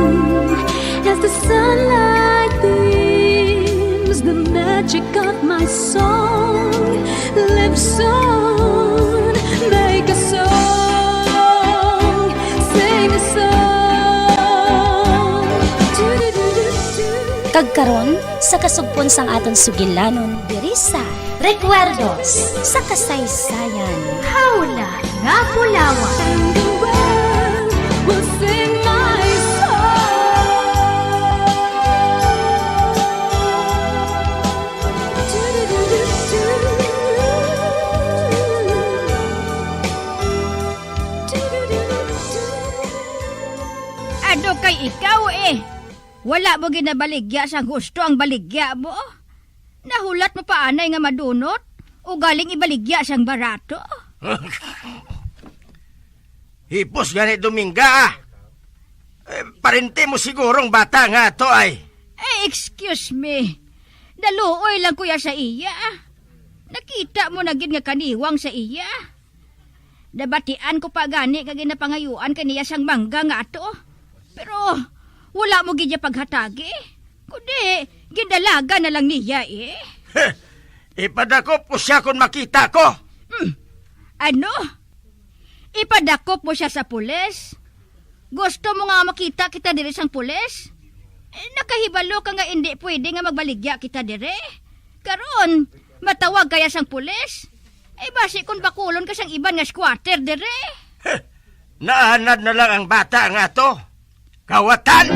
as the sunlight beams, the magic of my song lives on. Make a song, sing a song. Do-do-do-do-do. Kag karon, sa kasugpon sang aton sugilanon diri sa Recuerdos sa Kasaysayan. Hawla nga Bulawan. Ano kay ikaw, eh? Wala mo ginabaligya sang husto ang baligya mo? Nahulat mo pa anay nga madunot, ugaling ibaligya sang barato? Hipos gani, Dominga, ah. Eh, parente mo sigurong bata nga ato ay. Eh, excuse me. Naluoy lang ko ya sa iya. Nakita mo na gid nga kaniwang sa iya. Nabatian ko pa gani nga ginapangayuan ka niya sang mangga nga ato. Pero wala mo gid niya paghatagi, kundi gindalagan na lang niya, eh. Ipadakop ko siya kon makita ko. Hmm. Ano? Ipadakop mo siya sa pulis? Gusto mo nga makita kita diri sang pulis? Eh, nakahibalo ka nga indi pwede nga magbaligya kita diri. Karon, matawag kaya sang pulis? Eh, basi kung bakulon ka sang iban nga squatter diri. Naanad na lang ang bata nga ato. Kawatan!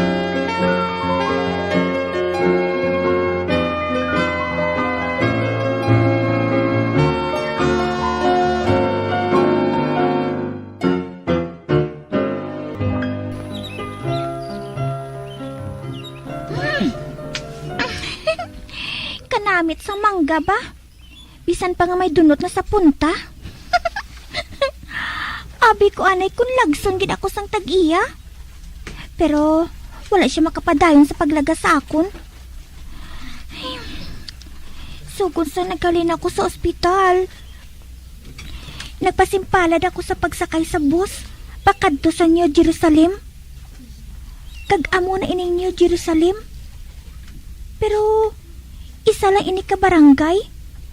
Kanamit sang mangga ba? Bisan pa nga may dunot na sa punta. Abi ko anay kun lagson gid ako sang tag-iya. Pero wala siya makapadayon sa paglagas sa akon. Ay, sugod sa naghalin ako sa ospital, nagpasimpalad ako sa pagsakay sa bus pakadto sa New Jerusalem. Kag amo na ining New Jerusalem. Pero isa lang ini ka barangay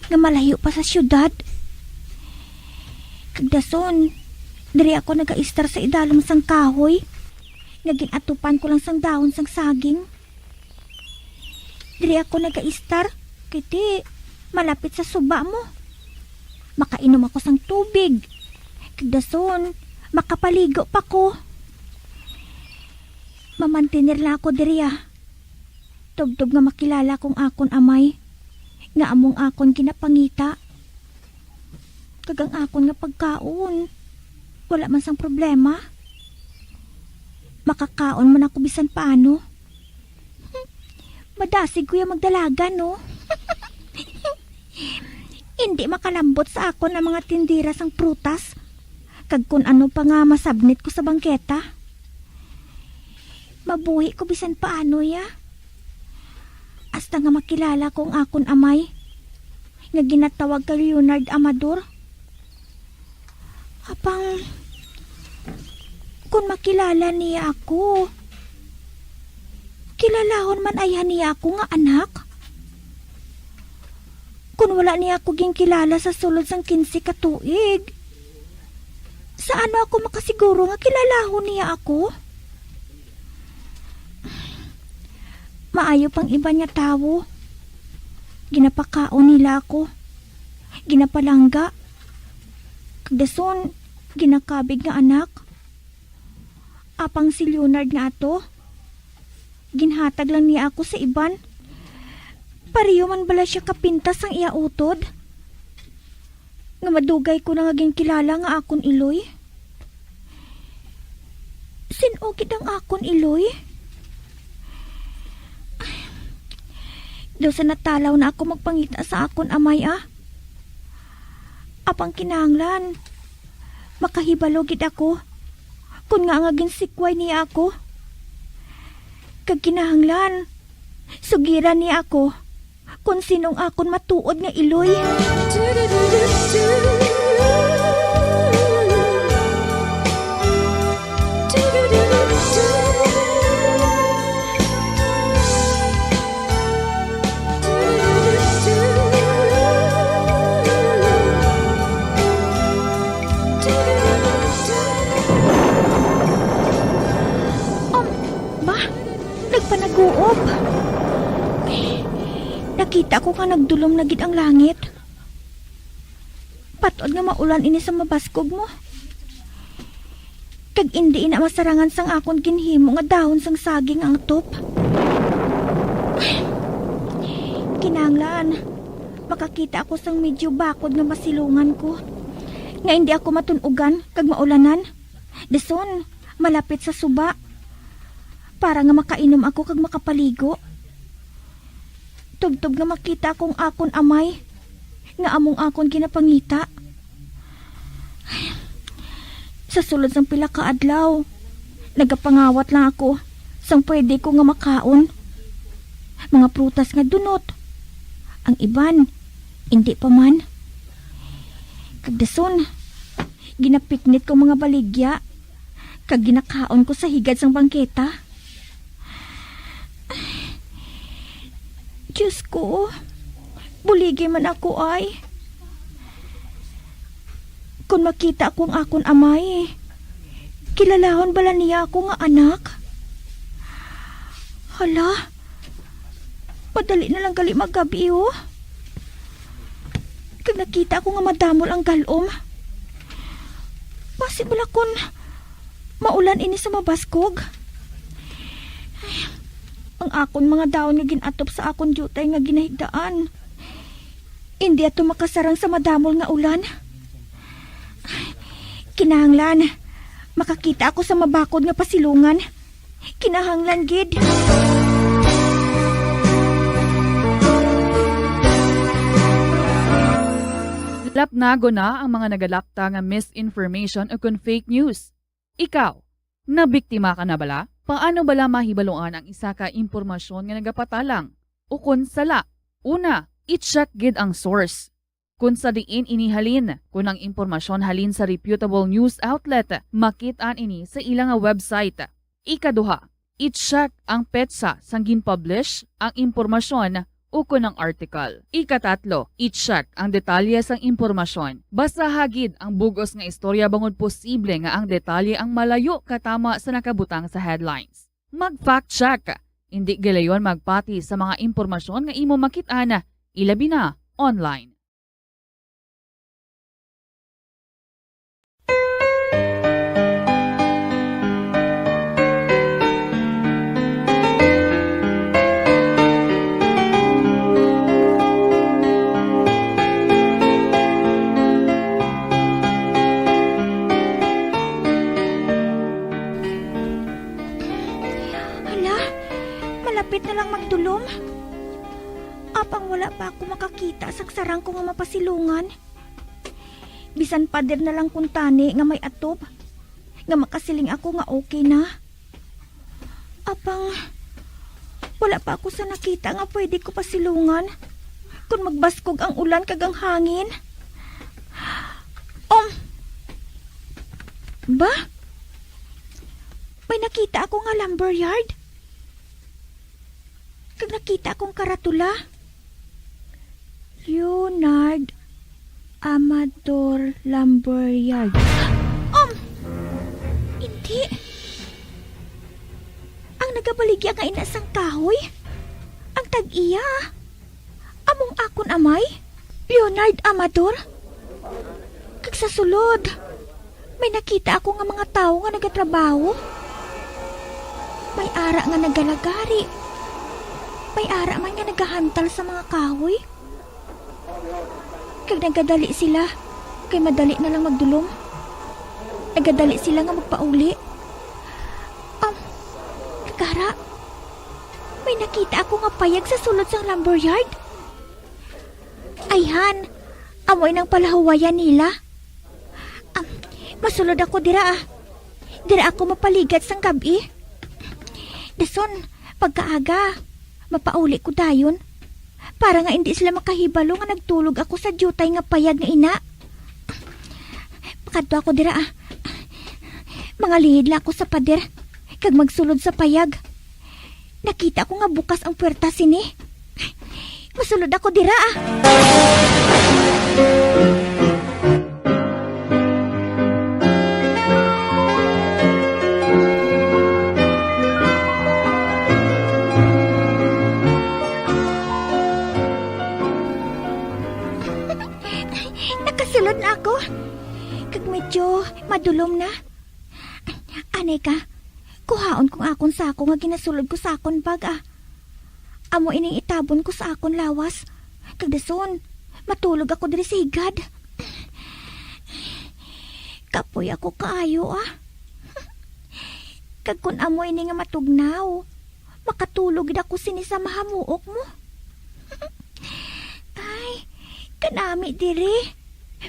nga malayo pa sa siyudad. Kag dason, diri ako nagaistar sa idalom sang kahoy nga gin-atupan ko lang sang dahon sang saging. Diri ako nagaistar, kay ti malapit sa suba mo. Makainom ako sang tubig. Kag dason, makapaligo pa ko. Mamantener lang ako diri, ah. Tubtob nga makilala kong akon amay, nga among akon ginapangita. Kag ang akon nga pagkaon, wala man sang problema. Makakaon man ako bisan paano. Madasig ko ya magdalagan, no? Indi makalambot sa akon ang mga tindera sang prutas, kag kun ano pa nga masabnit ko sa bangketa. Mabuhi ko bisan paano, ya. Hasta nga makilala ko ang akon amay, nga ginatawag kay Leonard Amador. Apang, kun makilala niya ako, kilalahon man ayhan niya ako nga anak? Kun wala niya ako ginkilala sa sulod sang kinse ka tuig, sa ano ako makasiguro nga kilalahon niya ako? Maayo pang iban nga tawo. Ginapakaon nila ako. Ginapalangga. Kag dason, ginakabig nga anak. Apang si Leonard nga ato, ginhatag lang niya ako sa iban. Pareho man bala sia kapintas sang iya utod, nga madugay ko na nga ginkilala nga akon iloy? Sin-o gid ang akon iloy? Daw sa natalaw na ako magpangita sa akon amay, ah. Apang kinahanglan, makahibalo gid ako kon ngaa nga ginsikway niya ako. Kag kinahanglan, sugiran niya ako kon sinong akon matuod nga iloy. Um, ba? Nagpanaguob. Nakita ko nga nagdulom na gid ang langit. Patod nga maulan ini sa mabaskog mo. Kag indi ina masarangan sang akon ginhimo nga dahon sang saging ang atop. Kinahanglan makakita ako sang medyo bakod nga masilungan ko, nga indi ako matun-ugan kag maulanan. Dason, malapit sa suba, para nga makainom ako kag makapaligo. Tubtob nga makita ko ang akon amay, nga among akon ginapangita. Sa sulod sang pila ka adlaw, nagapangawat lang ako sang pwede ko nga makaon. Mga prutas nga dunot. Ang iban, indi pa man. Kag dason, ginapiknit ko mga baligya, kag ginakaon ko sa higad sang bangketa. Diyos ko, buligi man ako ay. Kon makita ko ang akon amay, kilalahon bala niya ako nga anak? Hala, madali na lang gali maggabi, oh. Kag nakita ko nga madamol ang galom. Basi bala kon maulan ini sa mabaskog. Ay, ang akon mga dahon nga gin-atop sa akon diutay nga ginahigdaan, indi ato makasarang sa madamol nga ulan. Kinahanglan makakita ako sa mabakod nga pasilungan. Kinahanglan gid. Lapnagon na ang mga nagalapta nga misinformation ukon fake news. Ikaw, nabiktima ka na bala? Paano bala mahibaluan ang isa ka impormasyon nga nagapatalang ukon sala? Una, i-check gid ang source. Kon sa diin ini halin, kon ang impormasyon halin sa reputable news outlet, makit-an ini sa ila nga website. Ikaduha, i-check ang petsa sang gin-publish ang impormasyon ukon ang article. Ikatatlo, i-check ang detalye sang impormasyon. Basaha gid ang bug-os nga istorya bangod posible nga ang detalye ang malayo katama sa nakabutang sa headlines. Mag-fact check. Indi gilayon magpati sa mga impormasyon nga imo makit-an, ilabi na online. Hala, malapit na lang magdulom. Apang wala pa ako makakita sang sarang ko nga mapasilungan. Bisan pader na lang kuntani nga may atop, nga makasiling ako nga okay na. Apang, wala pa ako sa nakita nga pwede ko pasilungan kon magbaskog ang ulan kag ang hangin. Um, ba? May nakita ako nga lumber yard. Kag nakita akong karatula. Leonard Amador Lumber Yard. Um! Hindi. Ang nagabaligya nga ina sang kahoy? Ang tag-iya? Among akon amay? Leonard Amador? Kag sa sulod, may nakita ako nga mga tawo nga nagatrabaho. May ara nga nagalagari. May ara man nga nagahantal sa mga kahoy. Kag nagadali sila, kay madali na lang magdulom. Nagadali sila nga magpauli. Um, kag ara, may nakita ako nga payag sa sulod sang lumber yard. Ayhan, amo inang palahuwayan nila. Am, masulod ako dira, ah. Dira ako mapaligad sang gab-i. Dason, pagkaaga, mapauli ko dayon. Para nga indi sila makahibalo nga nagtulog ako sa diutay nga payag nga ina. Pakadto ako dira, ah. Mangalihid lang ako sa pader, kag magsulod sa payag. Nakita ko nga bukas ang puwerta sini. Masulod ako dira, ah. Madulom na. Anay ka, kuhaon kong akon sako nga ginasulod ko sa akon bag, ah. Amo ining itabon ko sa akon lawas. Kag dason, matulog ako diri sa higad. Kapoy ako kaayo, ah. Kag kun amo ini nga matugnaw, makatulog gid ako sini sa mahamuok mo. Ay, kanami diri.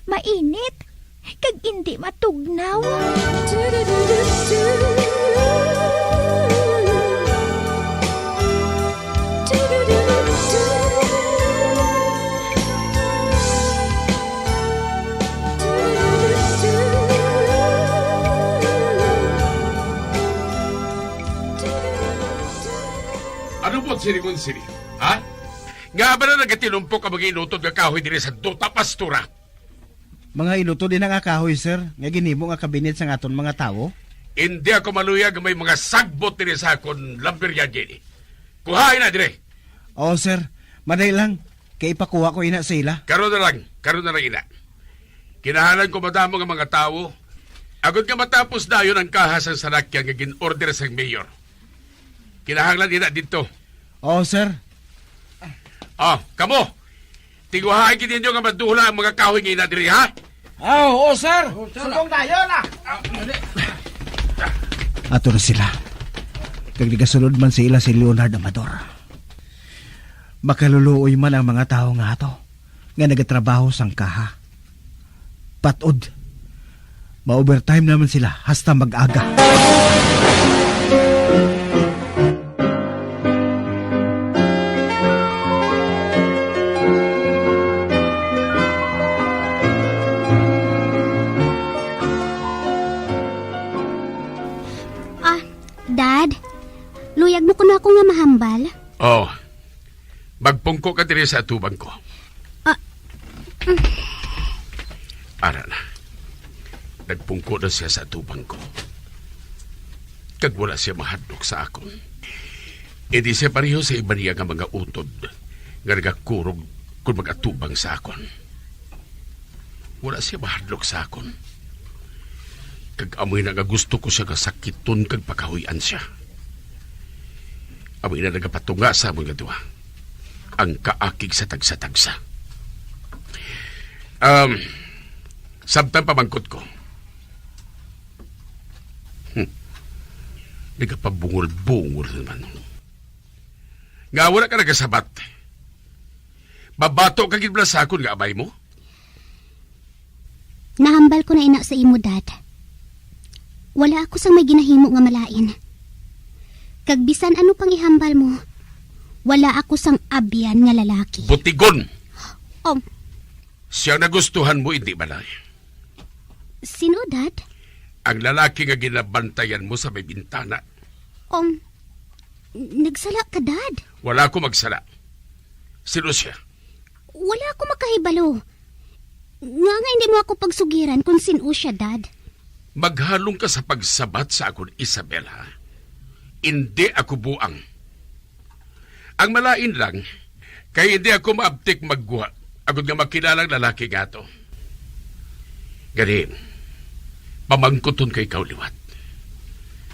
Mainit. Kag indi matugnaw. Ano po, sini kon sini? Ha? Nga ba na nagatinumpok ang mga inutod nga kahoy diri sa duta, Pastora? Mga inutod ina nga kahoy, sir, nga ginhimo nga kabinet sang aton mga tawo? Hindi ako maluyag nga may mga sagbot diri sa akon lamberya diri. Kuhain na diri. Oo, sir. Madali lang, kay ipakuha ko ina sa ila. Karon na lang, karon na lang ina. Kinahanglan ko madamo nga mga tawo, agod nga matapos dayon ang kaha sang salakyan nga gin-order sang mayor. Kinahanglan ina didto. Oo, sir. Ah, kamo. Tinguhaay gid ninyo nga madula ang mga kahoy nga ina diri, ha? Ah, oo, sir. Subong dayon, ah. Ato na sila. Kag nagasulod man sa ila si Leonard Amador. Makaluluoy man ang mga tawo nga ato nga nagatrabaho sang kaha. Patod, ma-overtime naman sila hasta mag-aga. Ah, Dad, luyag mo kuno ako nga mahambal? Oh, magpungko ka diri sa atubang ko. Ah. Ara na. Nagpungko na sia sa atubang ko. Kag wala sia mahadlok sa akon. Indi sia pareho sa iban niya nga mga utod nga nagakurog kon mag-atubang sa akon. Wala sia mahadlok sa akon. Kag amo ina nga gusto ko sia nga sakiton kag pakahuy-an sia. Amo ina nagapatunga sa amon nga duha ang kaakig sa tagsa-tagsa. Um, samtang pamangkot ko, hmm, nagapabungol-bungol naman. Nga wala ka nagasabat. Babato ka gid bala sa akon nga amay mo? Nahambal ko na ina sa imo, Dad. Wala ako sang may ginahimo nga malain. Kag bisan ano pang ihambal mo, wala ako sang abyan nga lalaki. Butigon! Um. Siyang nagustuhan mo, indi bala? Sino, Dad? Ang lalaki nga ginabantayan mo sa may bintana. Um, nagsala ka, Dad. Wala ko magsala. Sino siya? Wala ako makahibalo. Nga nga hindi mo ako pagsugiran kung sino siya, Dad. Maghalong ka sa pagsabat sa akon, Isabel, ha? Indi ako buang. Ang malain lang, kay indi ako maabtik magguha, agod nga makilala ang lalaki nga ato. Gani, pamangkuton ko ikaw liwat.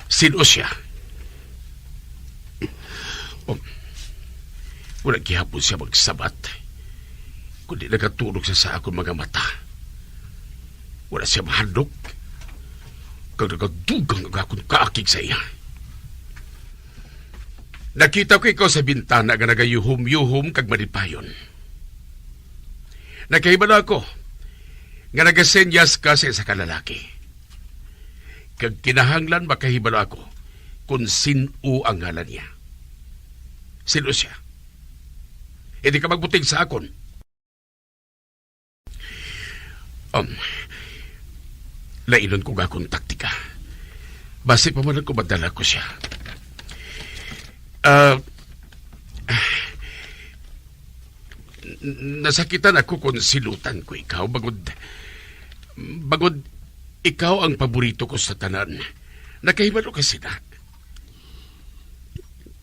Sino siya? Oh, wala gihapon siya magsabat, kundi nagaturog siya sa akon mga mata. Wala siya mahadlok, kag nagadugang ang akon kaakig sa iya. Nakita ko ikaw sa bintana nga nagayuhom-yuhom kag malipayon. Nakahibalo ako nga nagasenyas ka sa isa ka lalaki. Kag kinahanglan makahibalo ako kon sin-o ang ngalan niya. Sin-o siya? Hindi ka magbuting sa akon. Um, lainon ko nga akong taktika. Basi pa man ako madala ko siya. Ah, nasakitan ako kung silutan ko ikaw, bangod, bangod ikaw ang paborito ko sa tanan. Nakahibalo ka sina?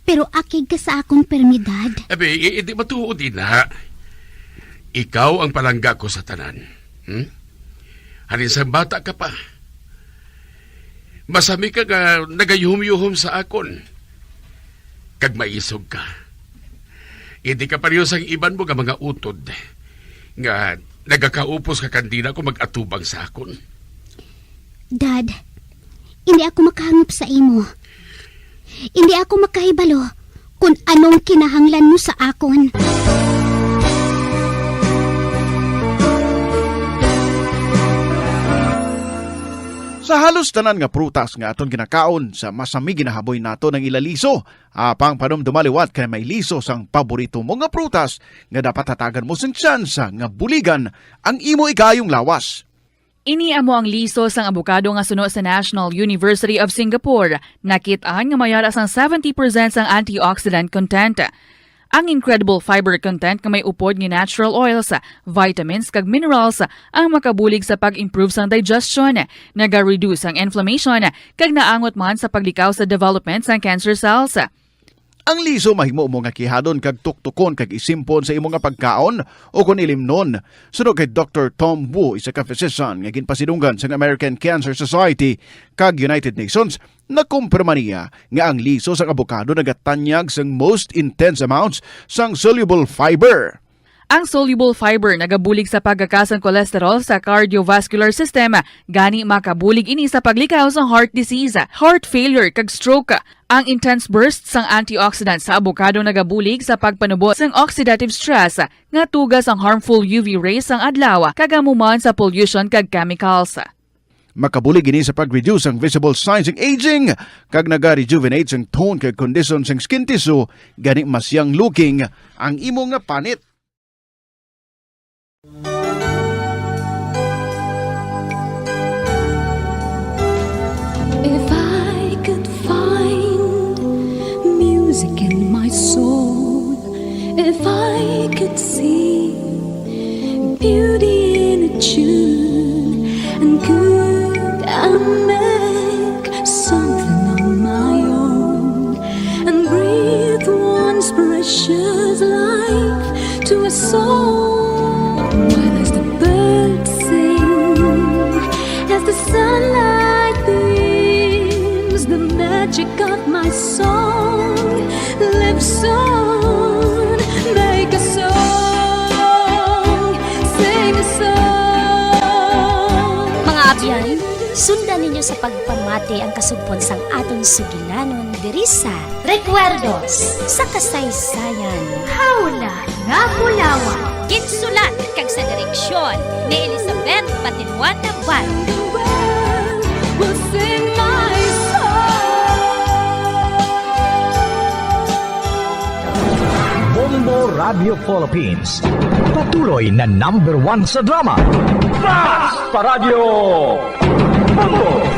Pero akig ka sa akon permi, Dad. Abi, i-, hindi matuod, ina. Ikaw ang palangga ko sa tanan. Hmm? Halin sang bata ka pa, Masami ka nga nagayuhom-yuhom sa akon, kag maisog ka. Hindi ka pareho sang iban mo nga mga utod, nga nagakaupos ka kandila kung mag-atubang sa akon. Dad, hindi ako makahangop sa imo. Hindi ako makahibalo kung anong kinahanglan mo sa akon. Sa halos tanan nga prutas nga aton ginakaon, sa masami ginahaboy nato ang ila liso. Apang panumduma liwat kay may liso sang paborito mo nga prutas nga dapat hatagan mo sing tsansa nga buligan ang imo ikaayong lawas. Ini amo ang liso sang abokado nga suno sa National University of Singapore. Nakit-an nga may ara sang seventy percent sang antioxidant content. Ang incredible fiber content nga may upod nga natural oils, vitamins kag minerals ang makabulig sa pag-improve sang digestion, nagareduce ang inflammation, kag naangot man sa paglikaw sa development sang cancer cells. Ang liso mahimo mo nga kihadon kag tuktukon kag isimpon sa imo nga pagkaon o kon ilimnon. Suno kay Doctor Tom Wu, isa ka physician nga ginpasidunggan sang American Cancer Society kag United Nations, nakumpirma niya nga ang liso sang abokado nagatanyag sang most intense amounts sang soluble fiber. Ang soluble fiber nagabulig sa pagkakas sang cholesterol sa cardiovascular system, gani makabulig ini sa paglikaw sa heart disease, heart failure, kag stroke. Ang intense burst sang antioxidant sa abokado nagabulig sa pagpanubo sang oxidative stress nga tuga sang harmful U V rays sang adlaw, kag amo man sa pollution kag chemicals. Makabulig ini sa pag-reduce ang visible signs sang aging, kag naga-rejuvenate sang tone kag condition sang skin tissue, gani mas young looking ang imo nga panit. If I could find music in my soul, if I could see beauty in a tune, and could I make something on my own and breathe once precious life to a soul? Why does the bird sing as the sunlight beams? The magic of my song lives on. Make a song, sing a song. Mga abyan, sundan ninyo sa pagpamati ang kasugpon sang aton sugilanon diri sa Recuerdos sa Kasaysayan. Hawla nga Bulawan. Ginsulat kag sa direksyon ni Elizabeth Batiluan Navarro. Will sing my song. Bombo Radio Philippines. Patuloy na number one sa drama. Basta Radyo Bombo!